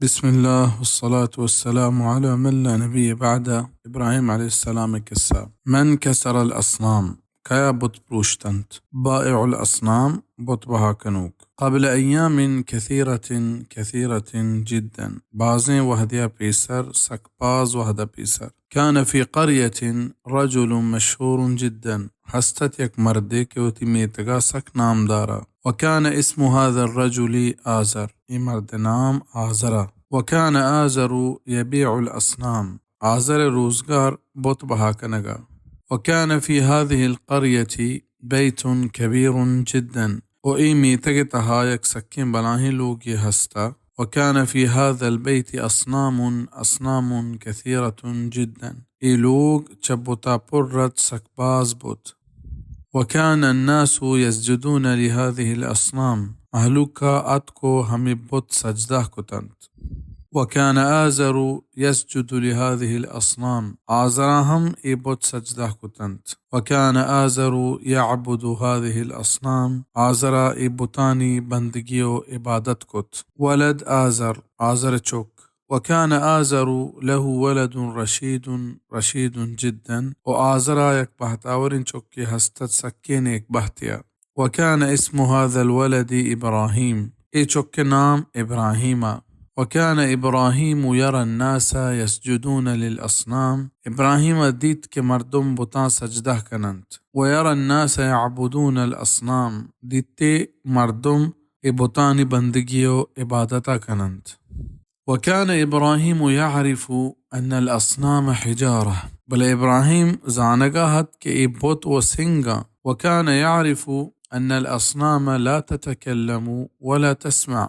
بسم الله والصلاة والسلام على من لا نبي بعده. ابراهيم عليه السلام قصة. من كسر الأصنام؟ کیا بت پروشتنت؟ بائع الأصنام، بت بہا کنوک. قبل أيام كثيرة، كثيرة جدا، بازیں وہدیا پیسر، سک باز وہدا پیسر. كان في قرية رجل مشهور جدا، ہستت یک مردے کہ وتی میتگا سک نامدارا. وكان اسم هذا الرجل آزر، اے مرد نام آزرا. وكان آزر يبيع الأصنام، آزر روزگار بت بہا کنگا. وكان في هذه القرية بيت كبير جدا، و اے میتگ تہا یک سکیں بلاہیں لوگے ہستا. وكان في هذا البيت أصنام، أصنام كثيرة جدا، اے لوگ چہ بتا پر ات، سک باز بت. وكان الناس يسجدون لهذه الأصنام، مہلوکا اتکو ہمے بت سجدہ کتنت. وكان آزر يسجد لهذه الأصنام، آزرا ہم اے بت سجدہ کتنت. وكان آزر يعبد هذه الأصنام، آزرا اے بتانی بندگی و عبادت کت. ولد آزر، آزر چک. وكان آزر له ولد رشيد، رشيد جدا، و آزرا یک بہتاوریں چکے ہستت، سکیں نیک بہتیا. وكان اسم هذا الولد إبراهيم، اے چک نام ابراہیما. وكان إبراهيم يرى الناس يسجدون للأصنام، ابراہیما دیت کہ مردم بتاں سجدہ کننت. ويرى الناس يعبدون الأصنام، دیتے مردم اے بتانی بندگی و عبادتا کننت. وكان إبراهيم يعرف أن الأصنام حجارة، بلے ابراہیم زانگا ات کہ اے بت و سنگاں. وكان يعرف أن الأصنام لا تتكلم ولا تسمع،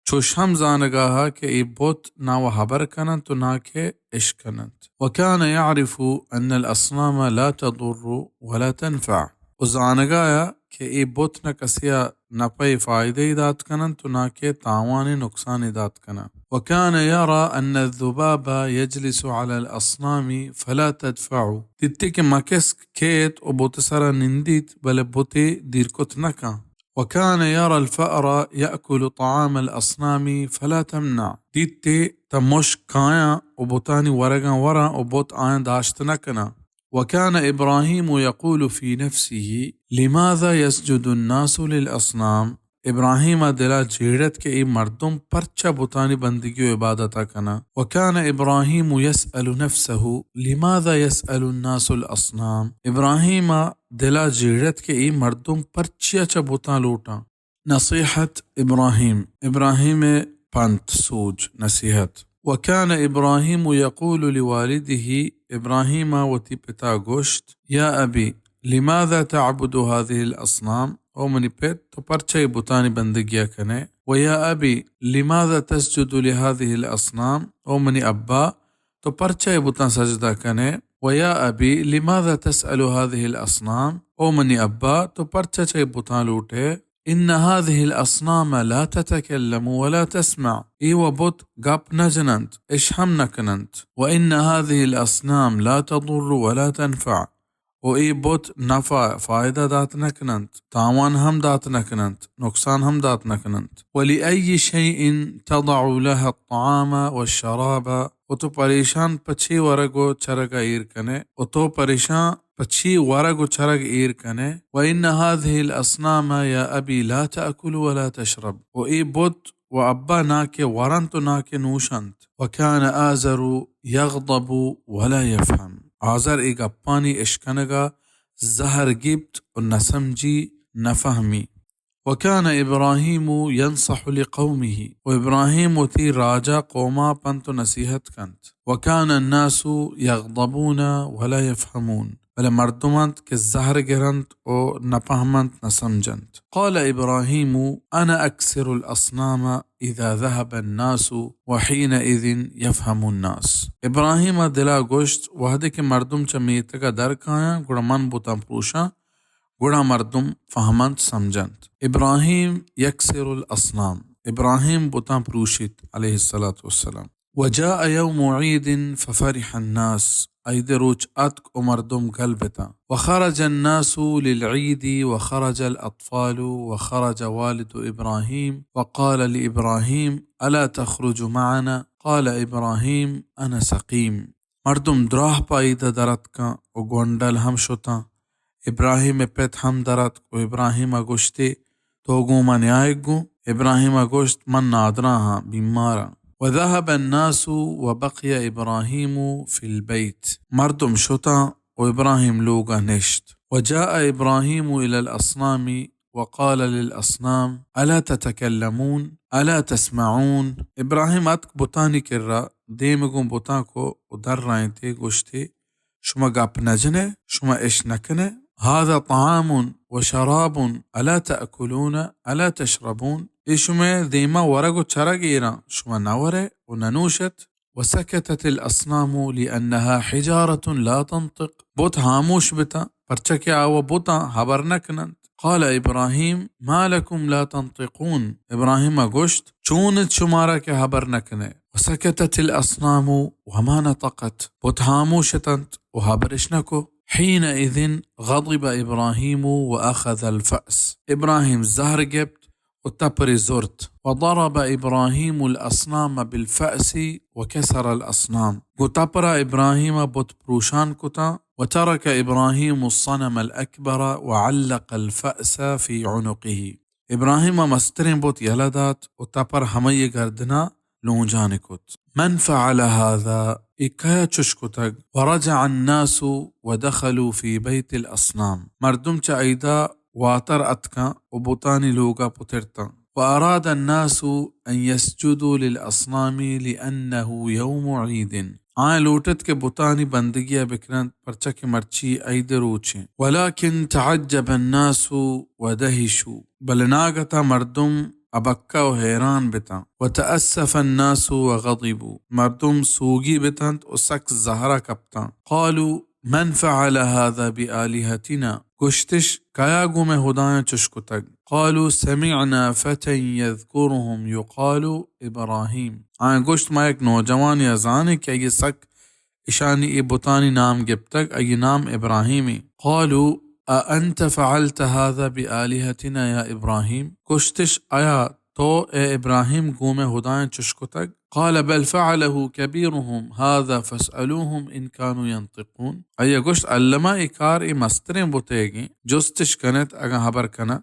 چوش ہم زانگا ات کہ اے بت نا و ہبر کننت و نا کہ اشکننت. وكان يعرف أن الأصنام لا تضر ولا تنفع، و زانگایا کہ اے بت نہ کسیا نپئے فائدہ ئی دات کننت و نا کہ تاوانے نقصانے دات کناں. وكان يرى أن الذباب يجلس على الأصنام فلا تدفع، دیتے کہ مکسک کیت و بت سرا نندیت، بلے بتے دیر کت نہ کن. وكان يرى الفأر يأكل طعام الأصنام فلا تمنع، دیتے تا مشک کایاں و بتانی ورگاں وراں و بت آیاں داشت نہ کناں. وكان إبراهيم يقول في نفسه: لماذا يسجد الناس للأصنام؟ ابراہیم ء دل ء جیڑت کہ اے مردم پرچا بتانی بندگی و عبادت ء کناں۔ وكان إبراهيم يسأل نفسه: لماذا يسأل الناس الأصنام؟ ابراہیم ء دل ء جیڑت کہ اے مردم پرچیا چہ بتاں لوٹاں۔ نصيحة إبراهيم، ابراہیم ء پنت، سوج، نصیحت۔ وكان إبراهيم يقول لوالده، ابراہیم ء وتی پتا گوشت: يا أبي، لماذا تعبد هذه الأصنام؟ او منی پت، تو پرچا اے بتانی بندگی ء کنے؟ ويا أبي، لماذا تسجد لهذه الأصنام؟ او منی ابا، تو پرچا اے بتاں سجدہ کنے؟ ويا أبي، لماذا تسأل هذه الأصنام؟ او منی ابا، تو پرچا چہ اے بتاں لوٹے؟ إن هذه الأصنام لا تتكلم ولا تسمع۔ اے و بت گپ نہ جننت، اش ہم نہ کننت۔ وإن هذه الأصنام لا تضر ولا تنفع۔ و اے بت نفع، فائدہ دات نہ کننت، تاوان ہم دات نہ کننت، نقصان ہم دات نہ کننت۔ ولأي شيء تضع لها الطعام والشراب؟ و تو پریشان پہ چے ورگ و چرگ ء ایر کنے؟ و تو پریشان پہ چے ورگ و چرگ ایر کنے؟ وإن هذه الأصنام يا أبي لا تأكل ولا تشرب۔ و اے بت و ابا نا کہ ورنت و نا کہ نوشنت۔ وكان آزر يغضب ولا يفهم۔ آزر اے گپانی اشکنگا زہر گیپت و نہ سمجھی، نہ فہمی۔ وكان إبراهيم ينصح لقومه، و ابراہیم وتی راجا قوما پنت و نصیحت کنت۔ وكان الناس يغضبون ولا يفهمون، بلے مردم انت کہ زہر گرنت و نہ پہمنت، نہ سمجھنت۔ قال إبراهيم: أنا أكسر الأصنام إذا ذهب الناس وحينئذ يفهم الناس۔ ابراہیم ء دلا گوشت، وہدے کہ مردم چہ میتگ ء در کایاں، گڑا من بتاں پروشاں، گڑا مردم فہمنت، سمجھنت۔ إبراهيم يكسر الأصنام، ابراہیم بتاں پروشیت، علیہ الصلاة والسلام۔ وجاء يوم عيد ففرح الناس، عید روچ اتک و مردم گل بتاں. وخرج الناس للعید وخرج الاطفال وخرج والد ابراهیم وقال لابراهیم الا تخرج معنا؟ قال ابراهیم انا سقیم. مردم دراہ پہ عید ءَ در اتکاں و گونڈل ہم شتاں. ابراہیم ءِ پت ہم در اتک و ابراہیم ءَ گوشتی، تو گوں ما نیائگ گوں؟ ابراہیم ءَ گوشت، من نادراہ آں، بیمار آں. وذهب الناس وبقي إبراهيم في البيت. مردم شتاں و ابراہیم لوگ ءَ نشت. وجاء إبراهيم إلى الأصنام وقال للأصنام ألا تتكلمون؟ ألا تسمعون؟ ابراہیم اتک بتانی کرا، دیم گوں بتاں کو و درائینتی، گوشتی، شما گپ نہ جنئے؟ شما اش نہ کنئے؟ هذا طعام وشراب ألا تأكلون ألا تشربون؟ اے شمئے دیما ورگ و چرگ ایراں، شما نہ ورئے و نہ نوشت؟ وسكتت الأصنام لأنها حجارة لا تنطق. بت ہاموش بتاں، پرچا کہ آ و بتاں ہبر نہ کننت. قال إبراهيم ما لكم لا تنطقون؟ ابراہیم ءَ گوشت، چون انت شمارا کہ ہبر نہ کنئے؟ وسكتت الأصنام وما نطقت. بت ہاموش اتنت و ہبرش نہ کو. حينئذ غضب إبراهيم وأخذ الفأس. ابراہیم زہر گپت و تپری زرت. وضرب إبراهيم الأصنام بالفأس وكسر الأصنام. گوں تپرا ابراہیم ءَ بت پروشان کتاں. وترك إبراهيم الصنم الأكبر وعلق الفأس في عنقه. ابراہیم ءَ مستریں بت یلہ دات و تپر ہمئی گردنا لونجانی کت. من فعل هذا؟ اے کیا چش کتگ؟ ورجع الناس ودخلوا في بيت الأصنام. مردم چہ عیدا واتر اتکاں و بتانی لوگا پترتاں. وأراد الناس أن يسجدوا للأصنام لأنه يوم عيد. آیاں لوٹت کہ بتانی بندگی ءَ بکننت، پرچا کہ مرچی عید روچیں. ولكن تعجب الناس ودهشوا. بلے ناگتا مردم ابکہ و حیران بتاں. وتأسف الناس وغضبوا. مردم سوگی بتنت و سک زہرا کپتاں. قالوا من فعل هذا بآلهتنا؟ گوشتش، کیا گوں مئے ہدایاں چش کتگ؟ قالوا سمعنا فتى يذكرهم يقال إبراهيم. آیاں گوشت، ما یک نوجوانی ءَ زانیں کہ آئی ءَ سک اشانی اے بتانی نام گپتگ، آئی نام ابراہیمی. قالوا أأنت فعلت هذا بآلهتنا يا إبراهيم؟ گوشتش، آیا تو اے ابراہیم گوں مئے ہدایاں چش کتگ؟ قال بل فعله كبيرهم هذا فاسألوهم إن كانوا ينطقون. آئی گوشت، الما اے کار اے مستریں بتیگیں، جستش کنت اگاں ہبر کناں.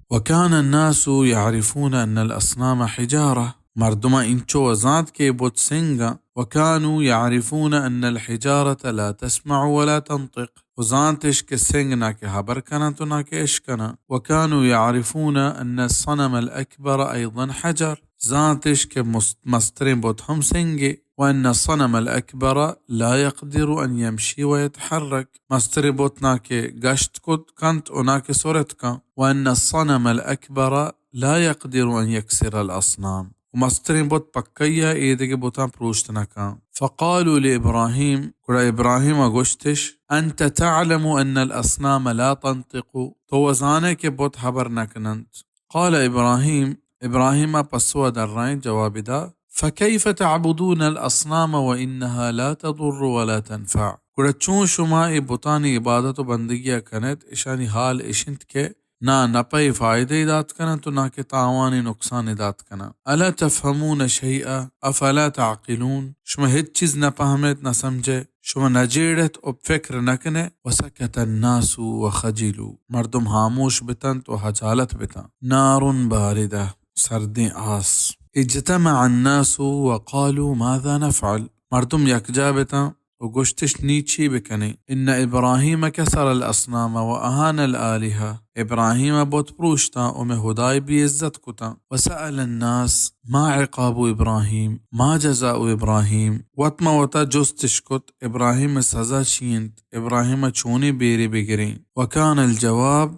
وكان الناس يعرفون أن الأصنام حجارة. مردماں انچو زانت کہ بت سنگاں. وكانوا يعرفون أن الحجارة لا تسمع ولا تنطق. و زانتش کہ سنگ نہ کہ ہبر کننت و نہ کہ اش کناں. وكانوا يعرفون أن الصنم الأكبر أيضا حجر. زانتش کہ مست-، مستریں بت ہم سنگے. وأن الصنم الأكبر لا يقدر أن يمشي ويتحرك. مستریں بت نہ کہ گشت کت کنت و نہ کہ سرت کن. وأن الصنم الأكبر لا يقدر أن يكسر الأصنام. و مستریں بت پکئی ءَ اے دگہ بتاں پروشت نہ کن. فقالوا لإبراهيم، گڑا ابراہیم ءَ گوشتش، أنت تعلم أن الأصنام لا تنطق؟ تو و زانئے کہ بت ہبر نہ کننت. قال إبراهيم، ابراہیم ءَ پسو ءَ درائیں، جواب دا، فكيف تعبدون الأصنام وإنها لا تضر ولا تنفع؟ گڑا چون شما اے بتانی عبادت و بندگی ءَ کنت، اشانی حال اش انت کہ نہ نپے فائدہ دات کننت و نہ کہ تاوانے نقصان دات کننت. ألا تفهمون شيئا أفلا تعقلون؟ شما ہچ چیز نہ پہمیت، نہ سمجھے، شما نہ جیڑت و فکر نہ کنے. وسكت الناس وخجلوا، مردم ہاموش بتنت و حجالت بتن. نار باردة، سردیں آس. اجتمع الناس وقالوا ماذا نفعل؟ مردم یکجاہ بتن و گوشتش، نی چی بکنیں؟ إن إبراهيم كسر الأصنام وأهان الآلهة. ابراہیم ءَ بت پروشتاں و مئے ہدائے بے عزت کتاں. وسأل الناس ما عقاب إبراهيم؟ ما جزاء إبراهيم؟ وت ما وتا جستش کت، ابراہیم ءِ سزا چی انت؟ ابراہیم ءَ چونیں بیرے بگریں؟ وكان الجواب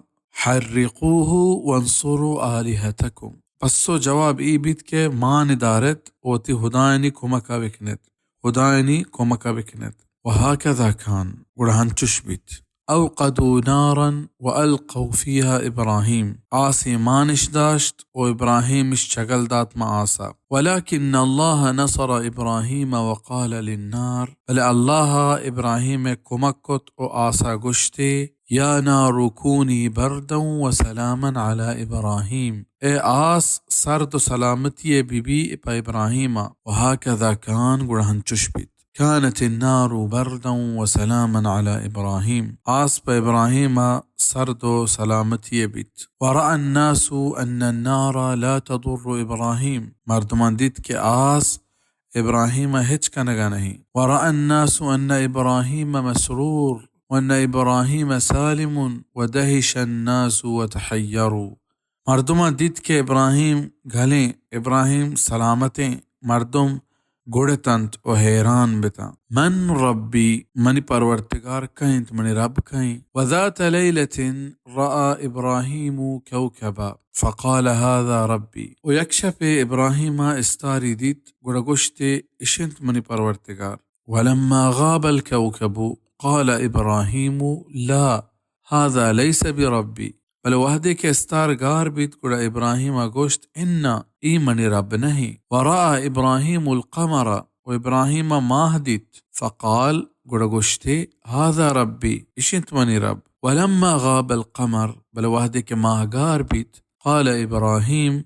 حرقوه وانصروا آلهتكم. پسو جواب اے بیت کہ مان دارت و وتی ہدایانی کمک ءَ بکنت. ہدایانی کمک ءَ بکنت. وهكذا كان، گڑا ہنچش بیت. اوقدوا نارا والقوا فيها ابراهيم، آسے مانش داشت و ابراهيمش چگل دات ما آسا. ولكن الله نصر ابراهيم وقال للنار، بلے الله ابراهيم کمک کت و آسا گوشتے، يا نار كوني بردا وسلاما على ابراهيم، اے آس سرد و سلامتی بی بی پہ ابراهيم. وهكذا كان، گڑا هنچش بیت. كانت النار بردا وسلاما على ابراهيم، آس پہ ابراهيم سرد و سلامتی بیت. ورأى الناس ان النار لا تضر ابراهيم، مردمان دیت کہ آس ابراهيم هچ کنگا نہیں. ورأى الناس ان ابراهيم مسرور وان ابراهيم سالم ودهش الناس وتحيروا، مردماں دیت کہ ابراهيم گلیں، ابراهيم سلامتیں، مردم گڑتنت و حیران بتاں. من ربي، منی پرورتگار کئے انت، منی رب کئے انت؟ وذات ليلة رأى ابراهيم كوكبا فقال هذا ربي، و یک شپے ابراهيم استاری دیت، گڑا گوشتے، اش انت منی پرورتگار. ولما غاب الكوكب قال ابراهيم لا، هذا ليس بربي، بلے وہدے کہ استار گار بیت، گڑا ابراهيم گوشت، انا، اے منی رب نہیں. ورأى ابراهيم القمر، و ابراهيم ماہ دیت، فقال، گڑا گوشتے، هذا ربي، اش انت منی رب. ولما غاب القمر، بلے وہدے کہ ماہ گار بیت، قال ابراهيم،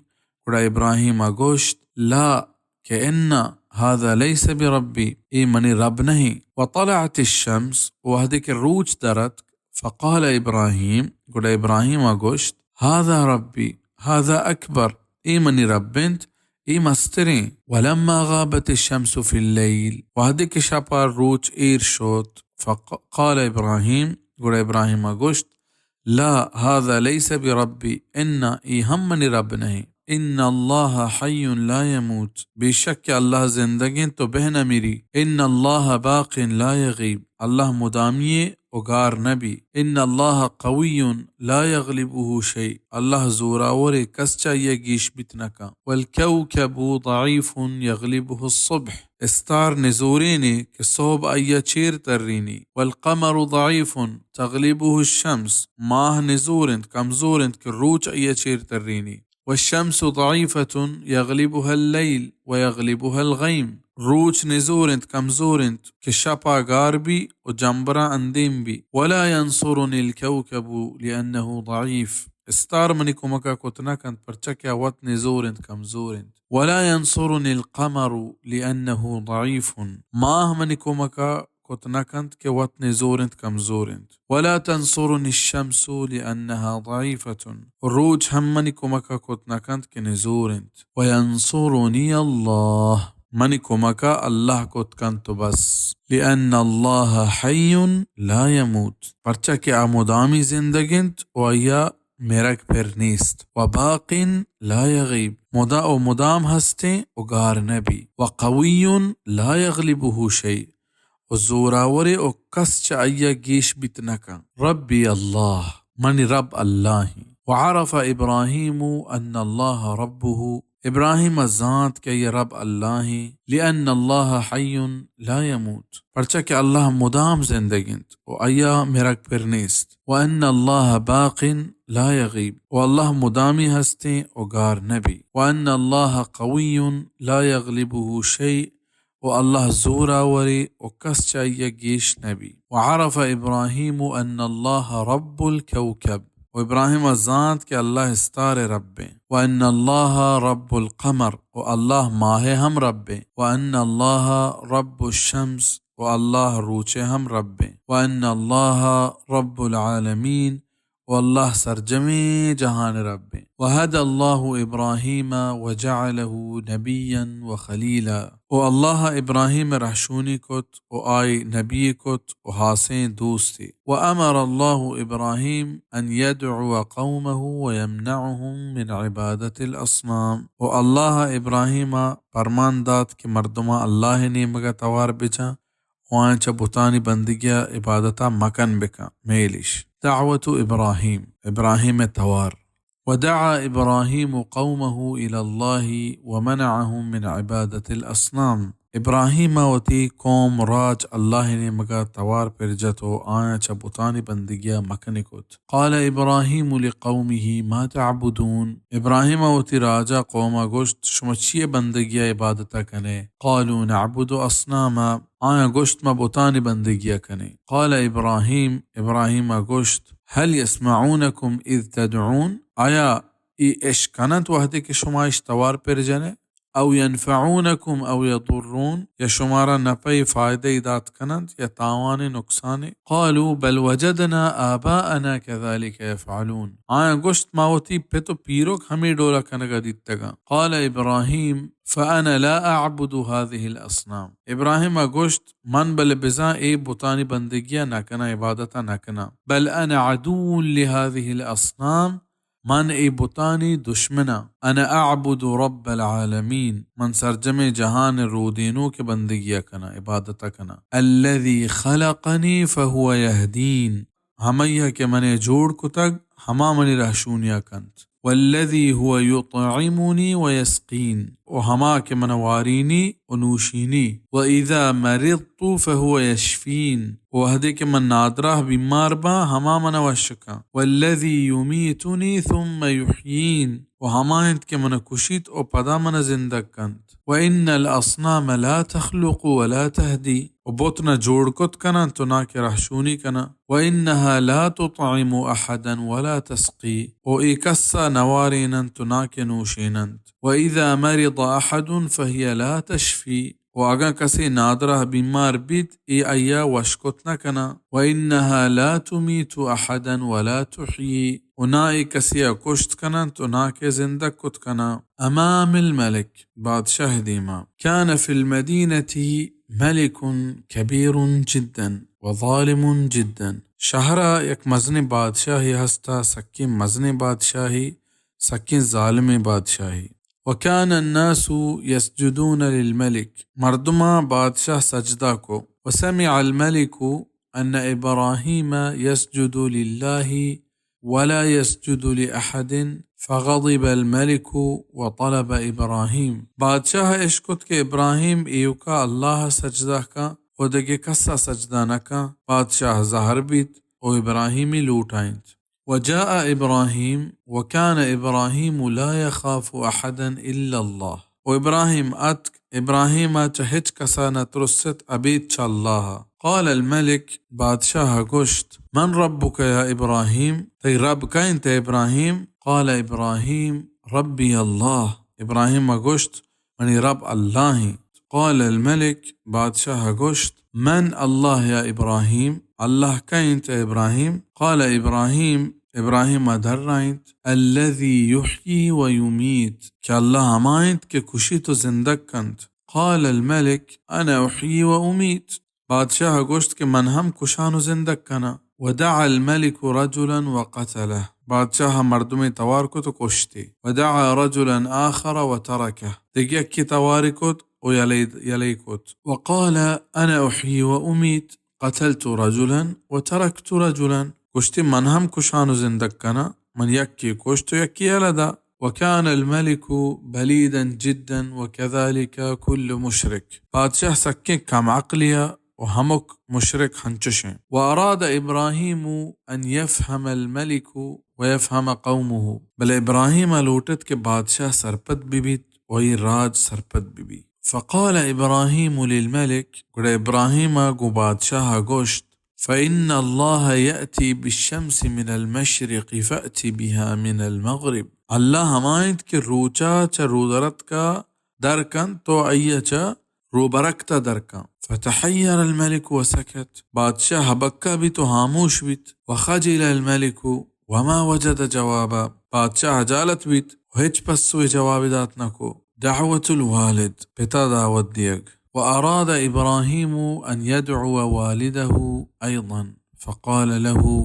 گڑا ابراهيم گوشت، لا، کہ انا، هذا ليس بربي، اے منی رب نہیں. وطلعت الشمس، وہدے کہ روچ درت، فقال ابراهيم، گڑا ابراهيم گوشت، هذا ربي، هذا اكبر، اے منی رب انت، اے مستریں. ولما غابت الشمس في الليل، وہدے کہ شپا روچ ایر شوت، فق-، قال ابراهيم، گڑا ابراهيم گوشت، لا، هذا ليس بربي، انا، اے ہم منی رب نہیں. ان الله حي لا يموت، بے شک کہ اللہ زندگ انت و بہ نہ مری. ان الله باق لا يغيب، اللہ مدامی و گار نبی. ان الله قوي لا يغلبه شيء، اللہ زوراورے، کس چہ آئی گیش بیت نکن. والكوكب ضعيف يغلبه الصبح، استار نزورینے کہ سہب آئی چیر ترینی. والقمر ضعيف تغلبه الشمس، ماہ نزور انت، کمزور انت کہ روچ آئی چیر ترینی. والشمس ضعيفة يغلبها الليل ويغلبها الغيم، روچ نزور انت، کمزور انت کہ شپا گار بی و جمبراں اندیم بی. ولا ينصرني الكوكب لأنه ضعيف، استار منی کمکا کت نہ کنت، پرچا کہ آ وت نزور انت، کمزور انت. ولا ينصرني القمر لأنه ضعيف، ماہ منی کمکا کت نہ کنت کہ وت نزور انت، کمزور انت. ولا تنصرني الشمس لأنها ضعيفة، روچ ہم منی کمکا کت نہ کنت کہ نزور انت. وينصرني الله، منی کمکا اللہ کت کنت و بس. لأن الله حي لا يموت، پرچا کہ آ مدامی زندگ انت و آئیا مرگ پر نیست. وباق لا يغيب، مدا و مدام ہستیں و گار نبی. وقوي لا يغلبه شيء، و زوراورے و کس چہ آئیا گیش بیت نکن. ربي الله، منی رب اللہ ہیں. وعرف إبراهيم أن الله ربه، ابراہیم ء زانت کہ آئی ء رب اللہ ایں، لأن الله حي لا يموت، پرچا کہ اللہ مدام زندگ انت و آئی ء مرگ پر نیست، وأن الله باق لا يغيب، و اللہ مدامی ہستیں و گار نبی، وأن الله قوي لا يغلبه شيء، و اللہ زورآورے و کس چہ آئی ء گیش نبی۔ وعرف إبراهيم أن الله رب الكوكب، و ابراہیم ء زانت کہ اللہ استار ء رب ایں، وأن الله رب القمر، و اللہ ماہ ء ہم رب ایں، وأن الله رب الشمس، و اللہ روچ ء ہم رب ایں، وأن الله رب العالمين، و اللہ سرجمیں جہان ء رب ایں۔ وهدى الله إبراهيم وجعله نبيا وخليلا۔ و اللہ ابراہیم ء رہشونی کت و آئی نبی کت و ہاسیں دوستے۔ وأمر الله إبراهيم أن يدعو قومه ويمنعهم من عبادة الأصنام۔ و اللہ ابراہیم ء پرمان دات کہ مردماں اللہ ء نیمگ ء توار بجاں و آیاں چہ بتانی بندگی ء عبادت ء مکن بکن۔ میلش، دعوت ابراہیم، ابراہیم ء توار۔ ودعا إبراهيم قومه إلى الله ومنعهم من عبادة الأصنام۔ ابراہیم ءَ وتی قوم راج اللہ ءِ نیمگ ءَ توار پر جت و آیاں چہ بتانی بندگی ءَ مکنی کت۔ قال ابراہیم لقومه ما تعبدون۔ ابراہیم ءَ وتی راج ءَ قوم ءَ گوشت، شما چی ءِ بندگی ءَ عبادت ءَ کن ئے؟ قالوا نعبد اصناما۔ آیاں گوشت، ما بتانی بندگی ءَ کن ایں۔ قال ابراہیم، ابراہیم ءَ گوشت، هل يسمعونكم إذ تدعون؟ آیا اے اشکن انت وہدے کہ شما اش توار پر جن ئے؟ او ينفعونكم او يضرون، یا شمارا نفعے فائدہ ای دات کننت یا تاوانے نقصانے۔ قالوا بل وجدنا آباءنا كذلك يفعلون۔ آیاں گوشت، ما وتی پت و پیرک ہمے ڈولا کنگا دیتگاں۔ قال ابراہیم فانا لا اعبد هذه الاصنام۔ ابراہیم ءَ گوشت، من بلے بزاں اے بتانی بندگی ءَ نہ کناں، عبادت ءَ نہ کناں۔ بل انا عدو لهذه الاصنام، من اے بتانی دشمناں۔ انا اعبد رب العالمین، من سرجمیں جہان ءِ رودینوک ءِ بندگی ءَ کناں، عبادت ءَ کناں۔ الذي خلقني فهو يهدين، ہمائی ءَ کہ من ءَ جوڑ کتگ، ہما منی رہشونی ءَ کنت۔ والذي هو يطعمني ويسقين، و ہما کہ من ءَ وارینی و نوشینی۔ واذا مرضت فهو يشفين، و وہدے کہ من نادراہ بیمار باں، ہما من ءَ وش کن۔ والذي يميتني ثم يحيين، و ہما انت کہ من ءَ کشیت و پدا من ءَ زندگ کنت۔ وان الاصنام لا تخلق ولا تهدي، و بت نہ جوڑ کت کننت و ناں کہ رہشونی کناں۔ وانها لا تطعم احدا ولا تسقي، و اے کس ءَ نہ واریننت و ناں کہ نوشیننت۔ واذا مرض احد فهي لا تشفي، و اگاں کسے نادراہ بیمار بیت، اے آئی ءَ وش کت نہ کناں۔ وانها لا تميت احدا ولا تحيي، و ناں اے کسے ءَ کشت کننت و ناں کہ زندگ کت کناں۔ امام الملك، بادشاہ ءِ دیما۔ كان في المدينة ملك كبير جدا وظالم جدا۔ شہر ءَ یک مزنیں بادشاہے ہست ءَ، سکیں مزنیں بادشاہے، سکیں ظالمیں بادشاہے۔ وكان الناس يسجدون للملك، مردماں بادشاہ سجدہ کو۔ وسمع الملك ان ابراهيم يسجد لله ولا يسجد لأحد، فغضب الملك وطلب إبراهيم۔ بادشاہ ءَ اشکت کہ ابراہیم ایوکا اللہ ءَ سجدہ کن و دگہ کس ءَ سجدہ نہ کن۔ بادشاہ زہر بیت و ابراہیمی لوٹائینت۔ وجاء إبراهيم وكان إبراهيم لا يخاف أحدا إلا الله۔ و ابراہیم اتک، ابراہیم ءَ چہ ہچ کس ءَ نہ ترست ابید چہ اللہ ءَ۔ قال الملك، بادشاہ ءَ گوشت، من ربك يا إبراهيم؟ تئی رب کئے انت اے ابراہیم؟ قال إبراهيم ربي الله۔ ابراہیم ءَ گوشت، منی رب اللہ انت۔ قال الملك، بادشاہ ءَ گوشت، من الله يا إبراهيم؟ اللہ کئے انت اے ابراہیم؟ قال إبراهيم، ابراہیم ءَ درائینت، الذي يحيي ويميت، کہ اللہ ہما انت کہ کشیت و زندگ کنت۔ قال الملك، أنا أحيي وأميت۔ بادشاہ ءَ گوشت کہ من ہم کشان و زندگ کناں۔ ودعا الملك رجلا وقتله۔ بادشاہ ءَ مردمے توار کت و کشتی۔ ودعا رجلا آخر وتركه۔ دگہ یکے تواری کت و یلے، یلے کت۔ وقال أنا أحيي وأميت، قتلت رجلا وتركت رجلا۔ گوشتی، من ہم کشان و زندگ کناں، من یکے کشت و یکے یلہ دا۔ وكان الملك بليدا جدا وكذلك كل مشرك۔ بادشاہ سکیں کم عقلے ءَ و ہمک مشرک ہنچش انت۔ وأراد إبراهيم أن يفهم الملك ويفهم قومه۔ بلے ابراہیم ءَ لوٹت کہ بادشاہ سرپد بہ بیت و اے راج سرپد بہ بیت۔ فقال إبراهيم للملك، گڑا ابراہیم ءَ گوں بادشاہ ءَ گوشت، فإن الله يأتي بالشمس من المشرق فأت بها من المغرب۔ اللہ ہما انت کہ روچ ءَ چہ رودرتک ءَ در کنت، تو آئی ءَ چہ روبرکت ءَ در کن۔ فتحیر الملك وسكت۔ بادشاہ ہبکہ بیت و ہاموش بیت۔ وخجل الملك وما وجد جوابا۔ بادشاہ ہجالت بیت و ہچ پسوے جوابے دات نہ کو۔ دعوة الوالد، پتا دعوت دیگ۔ وأراد إبراهيم أن يدعو والده أيضا، فقال له،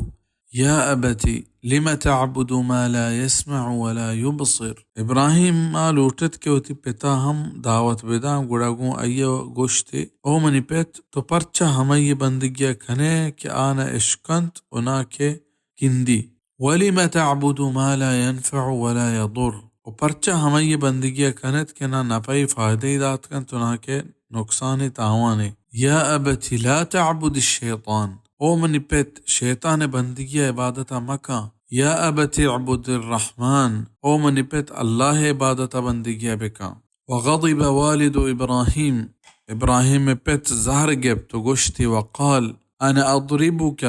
يا أبت لم تعبد ما لا يسمع ولا يبصر۔ ابراہیم ءَ لوٹت کہ وتی پتا ہم دعوت بداں، گڑا گوں آئی ءَ گوشت، او منی پت، تو پرچا ہمائی بندگی ءَ کن ئے کہ آ نہ اشکنت و نہ کہ گندی؟ ولم تعبد ما لا ينفع ولا يضر؟ و پرچا ہمئی بندگی ء کنت کہ نہ نفعی فائدہ ای دات کنت و نہ کہ نقصان تاوانے۔ یا ابت لا تعبد الشیطان، او منی پت، شیطان بندگی ء عبادت ء مکن۔ یا ابت اعبد الرحمن، او منی پت، اللہ عبادت ء بندگی ء بکن۔ وغضب والد ابراہیم، ابراہیم پت زہر گپت و گوشتی، وقال انا اضربک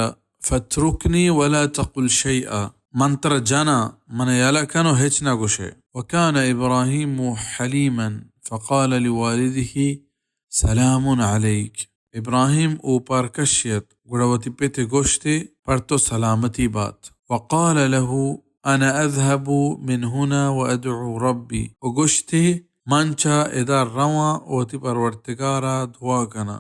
فاترکنی ولا تقل شیئا، من ترا جناں، من یلہ کن و ہچ نہ گوشے۔ وکان ابراہیم حلیما فقال لوالدہ سلام علیک۔ ابراہیم اوپار کشیت، گڑا وتی پت ء گوشت ئے، پر تو سلامتی بات۔ وقال له انا اذهب من هنا وادعو ربی، و گوشت ئے، من چہ ادا رواں و وتی پروردگار ء دعا کناں۔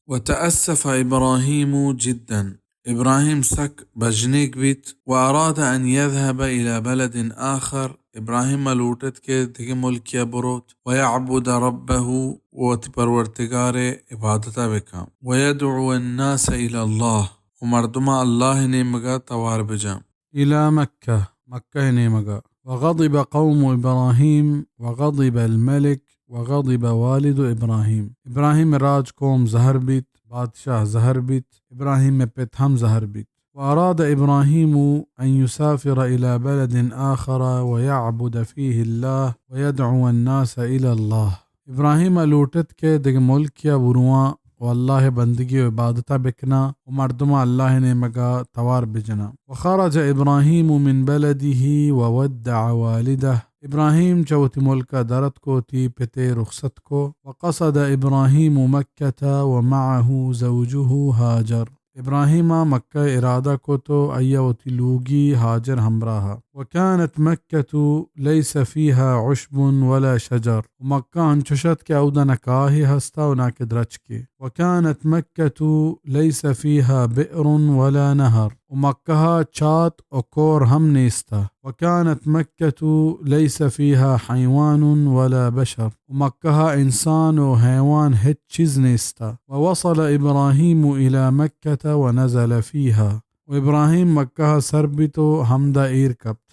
وتأسف ابراہیم جدا، ابراہیم سک بژنیگ بیت۔ واراد ان یذهب الی بلد آخر، ابراہیم ء لوٹت کہ دگہ ملکے ء بروت، ویعبد ربہ، و وتی پرورتگار ء عبادت ء بکن، ویدعو الناس الی اللہ، و مردماں اللہ ء نیمگ ء توار بجن۔ الی مکہ، مکہ ء نیمگ ء۔ وغضب قوم ابراہیم وغضب الملک وغضب والد ابراہیم۔ ابراہیم ء راج قوم زہر بیت، بادشاہ زہر بیت، ابراہیم ء پت ہم زہر بیت۔ وأراد إبراهيم أن يسافر إلى بلد آخر ويعبد فيه الله ويدعو الناس إلى الله۔ ابراہیم ء لوٹت کہ دگہ ملکے ء برواں و اللہ ء بندگی و عبادت ء بکناں و مردماں اللہ ء نیمگ ء توار بجناں۔ وخرج إبراهيم من بلده وودع والده۔ ابراہیم چہ وتی ملک ء در اتک و وتی پت ء رخصت کو۔ وقصد إبراهيم مكة ومعه زوجه هاجر۔ ابراہیم ء مکہ ء ارادہ کت و آئی ء وتی لوگی ہاجر ہمراہ ء۔ وكانت مكة ليس فيها عشب ولا شجر۔ و مکہ انچش ات کہ اودا نہ کاہے ہست ء و نہ کہ درچکے۔ وكانت مكة ليس فيها بئر ولا نهر۔ و مکہ ء چات و کور ہم نیست ء۔ وكانت مكة ليس فيها حيوان ولا بشر۔ و مکہ ء انسان و حیوان ہچ چیز نیست ء۔ ووصل إبراهيم إلى مكة ونزل فيها۔ و ابراہیم مکہ ء سر بیت و ہمدا ایر کپت۔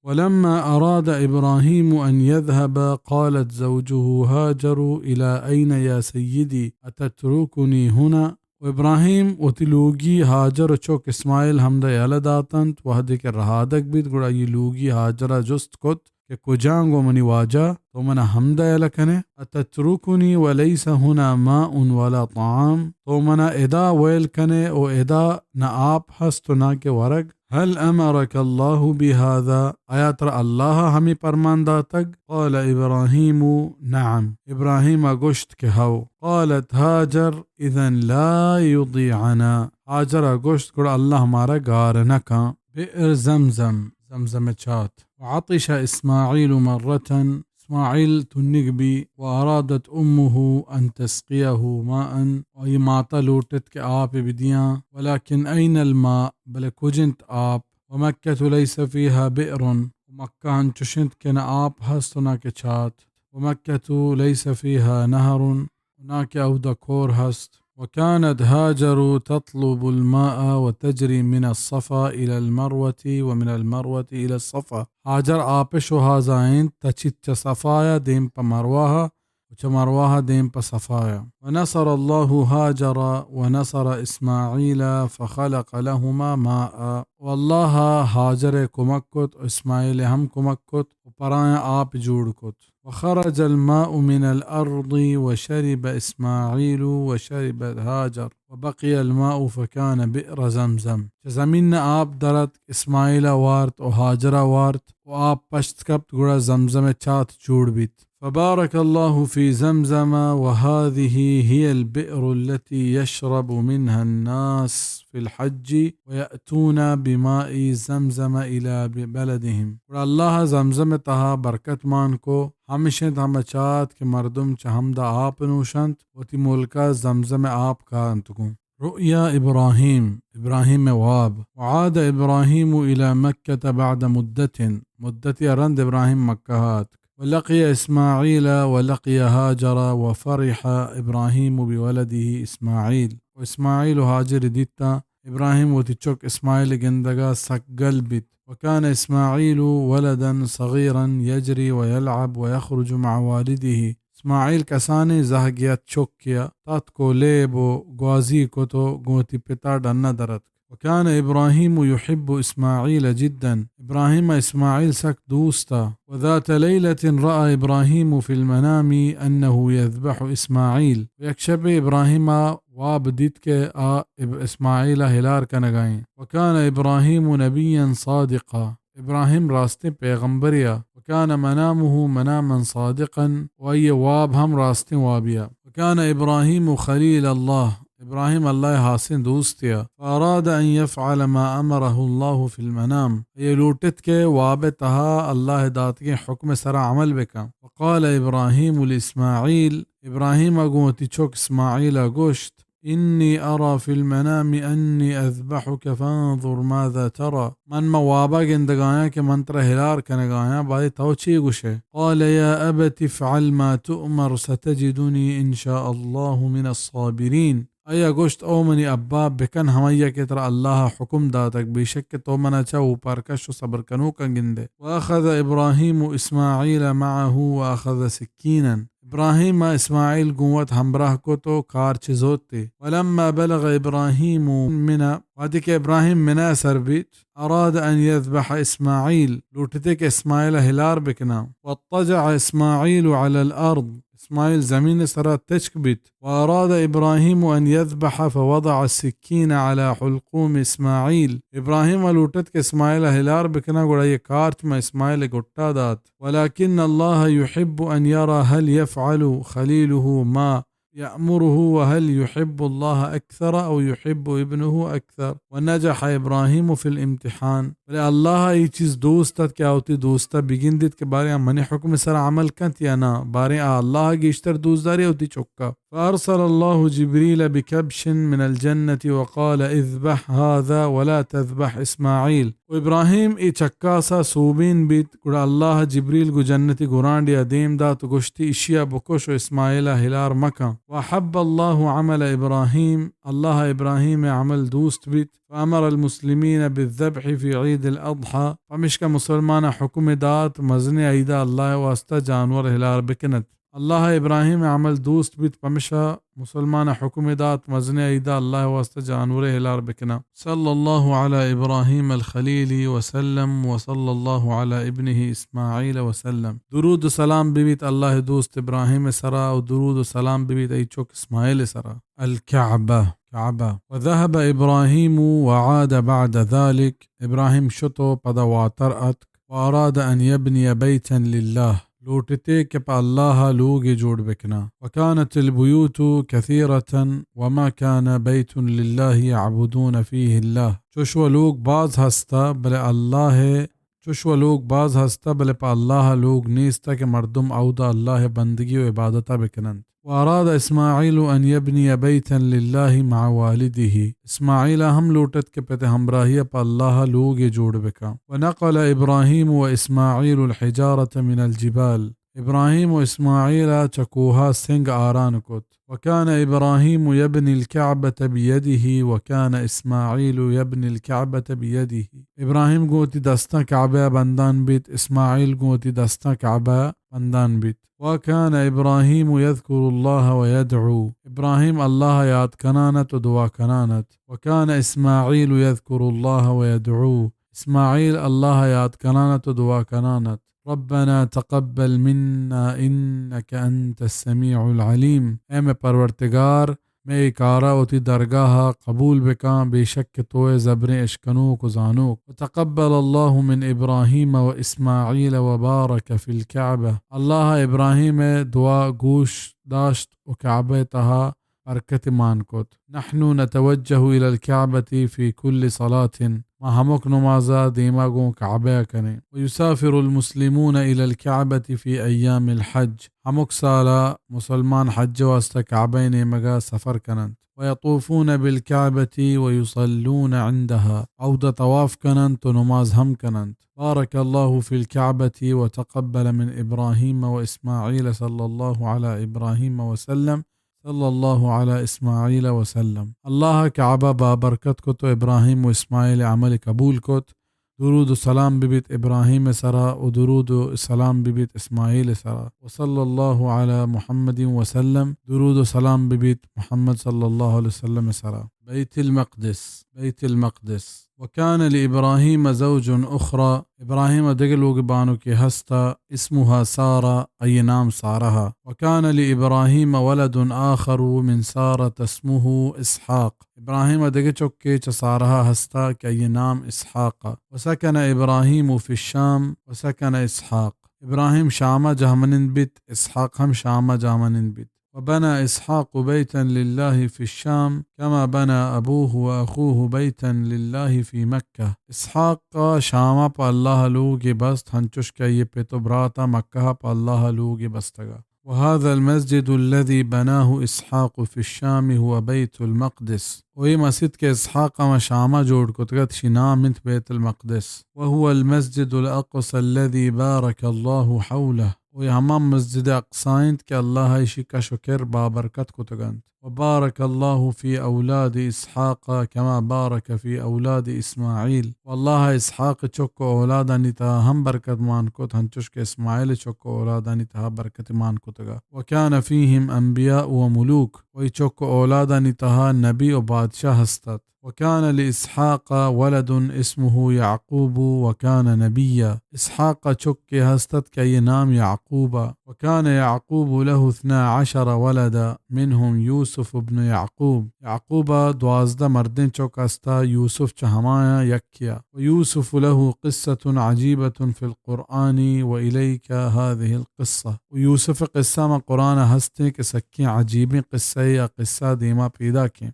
ولما أراد إبراهيم أن يذهب قالت زوجه هاجر إلى أين يا سيدي أتتركني هنا؟ و ابراہیم وتی لوگی ہاجر و چک اسماعیل ہمدا یلہ داتنت۔ وہدے کہ رہادگ بیت، گڑا آئی لوگی ہاجر ء جست کت کہ کجاں گوں منی واجہ تو من ء ہمدا یلہ کن ئے؟ أتتركني وليس هنا ماء ولا طعام؟ تو من ء ادا ویل کن ئے و ادا نہ آپ ہست و نہ کہ ورگ؟ هل أمرك الله بهذا؟ آیا ترا اللہ ء ہمے پرمان داتگ؟ قال إبراهيم نعم۔ ابراہیم ء گوشت کہ ہو۔ قالت هاجر إذن لا يضيعنا۔ ہاجر ء گوشت، گڑا اللہ مارا گار نہ کن۔ بئر زمزم، زمزم ء چات۔ وعطش إسماعيل مرة، اسماعیل تنگ بی، وأرادت أمه أن تسقيه ماء، و آئی مات ء لوٹت کہ آپ ء بدیاں، ولكن أين الماء؟ بلے کج انت آپ؟ ومكة ليس فيها بئر، مکہ انچش انت کہ نہ آپ ہست و نہ کہ چات۔ ومكة ليس فيها نهر، و نہ کہ اودا کور ہست۔ وكانت هاجر تطلب الماء وتجري من الصفا إلى المروة ومن المروة إلى الصفا۔ ہاجر آپ ء شوہازا انت، تچیت چہ صفا ء دیم پہ مروہ ء و چہ مروہ ء دیم پہ صفا ء۔ ونصر الله هاجر ونصر إسماعيل فخلق لهما ماء۔ و اللہ ء ہاجر ء کمک کت و اسماعیل ء ہم کمک کت و پرایاں آپ جوڑ کت۔ وخرج الماء من الأرض وشرب إسماعيل وشربت هاجر وبقي الماء فكان بئر زمزم۔ چہ زمین ء آپ در اتک، اسماعیل ء وارت و ہاجر ء وارت و آپ پشت کپت، گڑا زمزم ء چات جوڑ بیت۔ فبارك الله في زمزم وهذه هي البئر التي يشرب منها الناس في الحج ويأتون بماء زمزم إلى بلدهم۔ گڑا اللہ ء زمزم ء تہا برکت مان کو، ہمش انت ہمہ چات کہ مردم چہ ہمدا آپ نوشنت، وتی ملک ء زمزم ء آپ کارنت گوں۔ رؤيا إبراهيم، ابراہیم ء واب۔ وعاد إبراهيم إلى مكة بعد مدة، مدتے ء رند ابراہیم مکہ ء اتک۔ ولقي إسماعيل ولقي هاجر وفرح إبراهيم بولده إسماعيل۔ و اسماعیل و ہاجر دیتاں ابراہیم وتی چک اسماعیل گندگا سک گل بیت۔ وكان إسماعيل ولدا صغيرا يجري ويلعب ويخرج مع والده۔ اسماعیل کسانیں زہگ ات، چکے ء تاتک و لیب و گوازی کت و گوں وتی پتا ڈن ء در اتک۔ وكان إبراهيم يحب إسماعيل جدا۔ ابراہیم ء اسماعیل سک دوست ء۔ وذات ليلة رأى إبراهيم في المنام أنه يذبح إسماعيل۔ یک شپے ابراہیم ء واب دیت کہ آ اب-، اسماعیل ء ہلار کنگا ایں۔ وكان إبراهيم نبيا صادقا۔ ابراہیم راستیں پیغمبرے ء۔ وكان منامه مناما صادقا، و آئی ء واب ہم راستیں وابے ء۔ وكان إبراهيم خليل الله، ابراہیم اللہ ء ہاسیں دوستے ء۔ فأراد أن يفعل ما أمره الله في المنام، آئی ء لوٹت کہ واب ء تہا اللہ ء داتگیں حکم ء سرا عمل بکن۔ وقال إبراهيم لإسماعيل، ابراہیم ء گوں وتی چک اسماعیل ء گوشت، إني أرى في المنام أني أذبحك فانظر ماذا ترى۔ من ما وابا گندگایاں کہ من ترا ہلار کنگایاں، بارے تو چے گوشے؟ قال يا أبت افعل ما تؤمر ستجدني إن شاء الله من الصابرين۔ آئی ء گوشت، او منی ابا، بکن ہمائی ء کہ ترا اللہ ء حکم داتگ، بے شک کہ تو منا چہ اوپارکش و صبر کنوکاں گندے۔ وأخذ إبراهيم إسماعيل معه وأخذ سكينا۔ ابراہیم ء اسماعیل گوں وت ہمبراہ کت و کارچ زوت ئے۔ ولما بلغ إبراهيم منى، وہدے کہ ابراہیم منی ء سر بیت، أراد أن يذبح إسماعيل، لوٹتے کہ اسماعیل ء ہلار بکناں۔ واضطجع إسماعيل على الأرض، اسماعیل زمین ء سرا تچک بیت۔ وأراد إبراهيم أن يذبح فوضع السكين على حلقوم إسماعيل۔ ابراہیم ء لوٹت کہ اسماعیل ء ہلار بکناں، گڑا آئی ء کارچ ماں اسماعیل ء گٹا دات۔ ولكن الله يحب أن يرى هل يفعل خليله ما يأمره وهل يحب الله أكثر أو يحب ابنه أكثر، ونجح إبراهيم في الامتحان۔ بلے اللہ ء اے چیز دوست ات کہ آ وتی دوست ء بگندیت کہ باریں آ منی حکم ء سرا عمل کنت یا نہ، باریں آ اللہ ء گیشتر دوست داری ء وتی چک ء۔ فأرسل الله جبريل بكبش من الجنة وقال اذبح هذا ولا تذبح إسماعيل۔ و ابراہیم اے چکاسا سوبین بیت، گڑا اللہ ء جبریل گوں جنتی گورانڈے ء دیم دات و گوشتی، اشی ء بکش و اسماعیل ء ہلار مکن۔ وأحب الله عمل إبراهيم، اللہ ء ابراہیم ء عمل دوست بیت۔ فأمر المسلمين بالذبح في عيد الأضحى، پمشکا مسلماناں حکم دات مزنیں عیدا اللہ ء واسطہ جانور ہلار بکنت۔ اللہ ء ابراہیم ء عمل دوست بیت، پمشا مسلماناں حکم دات مزنیں عیدا اللہ ء واسطہ جانورے ہلار بکناں۔ صلی اللہ علی ابراہیم الخلیل وسلم وصلی اللہ علی ابنہ اسماعیل وسلم۔ درود و سلام ببیت اللہ ء دوست ابراہیم ء سرا و درود و سلام ببیت ای چک اسماعیل ء سرا۔ الکعبہ، کعبہ۔ وذهب إبراهيم وعاد بعد ذلك، ابراہیم شت و پدا واتر اتک۔ وأراد أن يبني بيتا لله، لوٹتے کہ پہ اللہ ء لوگے جوڑ بکناں۔ وكانت البيوت كثيرة وما كان بيت لله يعبدون فيه الله، چش و لوگ باز ہستا، بلے اللہ ء چش و لوگ باز ہستا، بلے پہ اللہ ء لوگ نیستا کہ مردم اودا اللہ ء بندگی و عبادتا بکننت۔ وأراد إسماعيل أن يبني بيتا لله مع والده، اسماعیل ء ہم لوٹت کہ پت ء ہمراہی ء پہ اللہ ء لوگے جوڑ بکاں۔ ونقل إبراهيم وإسماعيل الحجارة من الجبال، ابراہیم و اسماعیل ء چہ کوہ ء سنگ آران کت۔ وكان إبراهيم يبني الكعبة بيده وكان إسماعيل يبني الكعبة بيده، ابراہیم گوں وتی دستاں کعبہ ء بندان بیت، اسماعیل گوں وتی دستاں کعبہ ء بندان بیت۔ وكان إبراهيم يذكر الله ويدعو، ابراہیم اللہ ء یات کنان ات و دعا کنان ات۔ وكان إسماعيل يذكر الله ويدعو، اسماعیل اللہ ء یات کنان ات و دعا کنان ات۔ ربنا تقبل منا إنك أنت السميع العليم، اے مئے پرورتگار، مئے اے کارا وتی درگاہا قبول بکاں، بے شک کہ تو ئے زبریں اشکنوک و زانوک۔ وتقبل الله من إبراهيم وإسماعيل وبارك في الكعبة۔ اللہ ء ابراہیم ء دعا گوش داشت و کعبہ ء تہا برکت مان کت۔ نحن نتوجه إلى الكعبة في كل صلاة، ما ہمک نمازا دیما گوں کعبہ ء کنیں۔ ويسافر المسلمون إلى الكعبة في أيام الحج، ہمک سالا مسلمان حج ء واسطہ کعبہ ء نیمگا سفر کننت۔ ويطوفون بالكعبة ويصلون عندها، اودا طواف کننت و نماز ہم کننت۔ بارك الله في الكعبة وتقبل من إبراهيم وإسماعيل صلى الله على إبراهيم وسلم، صلی اللہ علی اسماعیل وسلم۔ اللہ کعبہ بابرکت کت و ابراہیم و اسماعیل عمل قبول کت۔ درود و سلام ببیت ابراہیم سرا و درود و سلام ببیت اسماعیل سرا۔ و صلی اللہ علی محمد وسلم، درود و سلام ببیت محمد صلی اللہ علیہ وسلم سرا۔ بیت المقدس، بیت المقدس۔ وكان لإبراهيم زوج أخرى، ابراہیم دگہ لوگ بانکے ہستا، اسمها سارة، آئی نام سارہ۔ وكان لإبراهيم ولد آخر من سارة اسمه إسحاق۔ ابراہیم دگہ چکے چہ سارہ ہستا کہ آئی نام اسحاق۔ وسكن إبراهيم في الشام وسكن إسحاق۔ ابراہیم شام جہمنند بیت، اسحاق ہم شام جہمنند بیت۔ وبنى إسحاق بيتا لله في الشام كما بنى أبوه وأخوه بيتا لله في مكة۔ اسحاق شام پہ اللہ لوگ بست، ہنچوش کہ آئی پت و براتا مکہ پہ اللہ لوگ بستگا۔ وهذا المسجد الذي بناه إسحاق في الشام هو بيت المقدس۔ و اے مسجد کہ اسحاق ہما شام جوڑ کتگت، شی نام انت بیت المقدس۔ وهو المسجد الأقصى الذي بارك الله حوله۔ و اے ہما مسجد اقصی انت کہ اللہ ایشی کش و کر بابرکت کتگ انت۔ وبارك الله في أولاد إسحاق كما بارك في أولاد إسماعيل۔ و اللہ اسحاق چک و اولادانی تہا ہم برکت مان کت، ہنچوش کہ اسماعیل چک و اولادانی تہا برکت مان کتگا۔ وكان فيهم أنبياء وملوك۔ و اے چک و اولادانی تہا نبی و بادشاہ ہستت۔ وكان لإسحاق ولد اسمه يعقوب وكان نبيا۔ اسحاق چکے ہستت کہ آئی نام یعقوب۔ وكان يعقوب له اثنا عشر ولدا منهم يوسف ابن يعقوب۔ یعقوب دوازدہ مردیں چک ہستا، یوسف چہ ہمایاں یکیا۔ ويوسف له قصة عجيبة في القرآن وإليك هذه القصة۔ و یوسف قصہ ما قرآن ہستیں کہ سکیں عجیبیں قصہ یا قصہ دیما پیدا کیں۔